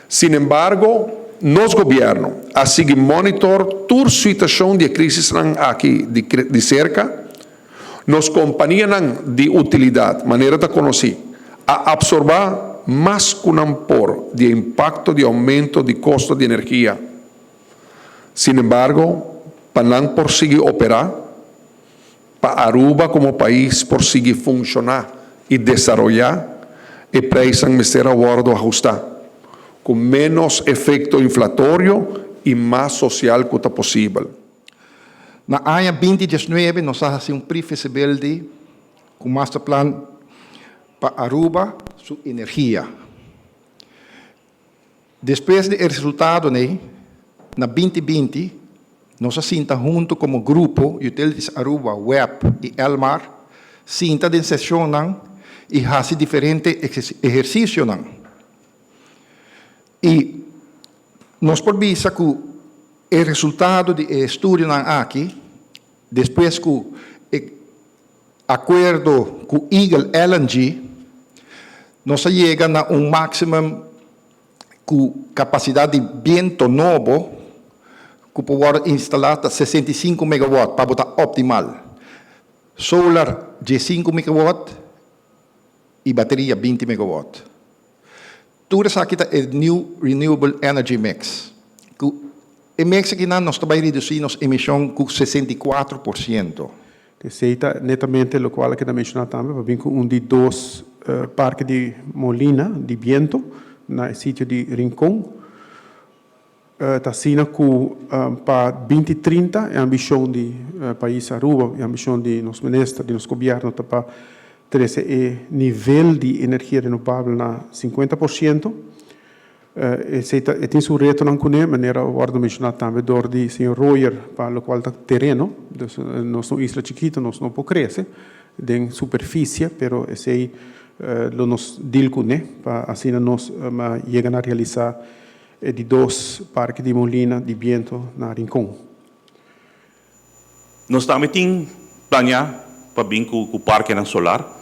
Sinembargo, nos gobierno a sigui monitor tur situacion di e crisisnan aki di cerca. Nos companianan di utilidad, manera ta conoci, a absorba mas cu nan por di e impacto di aumento di costo di energia. Sinembargo, pa nan por sigui opera, pa Aruba como pais por sigui funciona y desaroya, e prijsnan mester a wordo ahusta, cu menos efecto inflatorio y mas social cu ta posibel. Na aña 2019 nos a haci un pre-feasibility cu masterplan pa Aruba su energia. Despues di e resultado ey, na 2020, nos a sinta hunto como grupo Utilities Aruba, WEB y Elmar, sinta den sesionnan y haci diferente ehercicionan. Y nos por bisa cu e resultado di e estudionan aki, despues cu e acuerdo cu Eagle LNG, nos a yega na un maximum cu capacidad di biento nobo cu por instala 65 megawatt pa bo ta optimal. Solar 5 megawatt y bateria 20 megawatt. Tur esaki ta e new renewable energy mix. E mix aki nos ta bay reduci nos emision cu 64%. Esey ta netamente loke cu a menciona tambe, pa bin cu un di dos parke di molina di biento na sitio di Rincon. Ta asina cu pa 2030 e ambicion di pais Aruba, e ambicion di nos minister, di nos gobierno, ta pa trece e nivel di energia renobabel na 50%. Esey tin su retonan cune, manera a wordo menciona tambe door di señor Royer, pa loke ta tereno. Dus nos ta un isla chikito, nos no por crece den superficie, pero esey lo nos deal cune, pa asina nos yega na realisa di dos parke di molina di biento na Rincon. Nos tambe tin planea pa bin cu parkenan solar.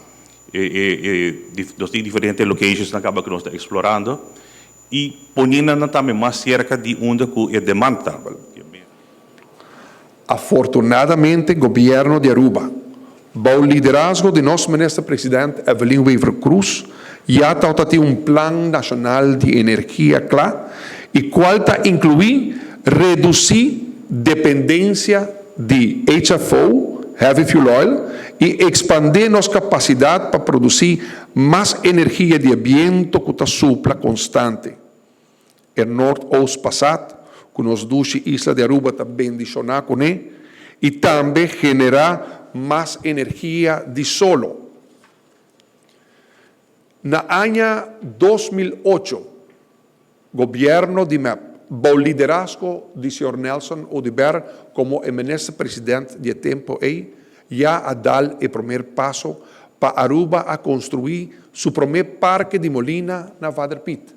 E, nos tin diferente locations na caba cu nos ta explorando y poniendo nan tambe mas cerca di unda cu e demanda ta. Afortunadamente, gobierno di Aruba, bou liderazgo di nos minister-president Evelyn Wever-Croes, ya tin un plan nacional di energia cla y cual ta inclui reduci dependencia di HFO, Heavy Fuel Oil, y expande nos capacidad pa produci mas energia di biento cu ta supla constante. E Noordoost Passat, cu nos dushi isla di Aruba ta bendiciona cune, y tambe genera mas energia di solo. Na aña 2008, gobierno di MEP, bou liderazgo di señor Nelson Oduber como minister-president di e tempo ey, ya a dal e prome paso pa Aruba a construi su prome parke di molina na Vader Piet.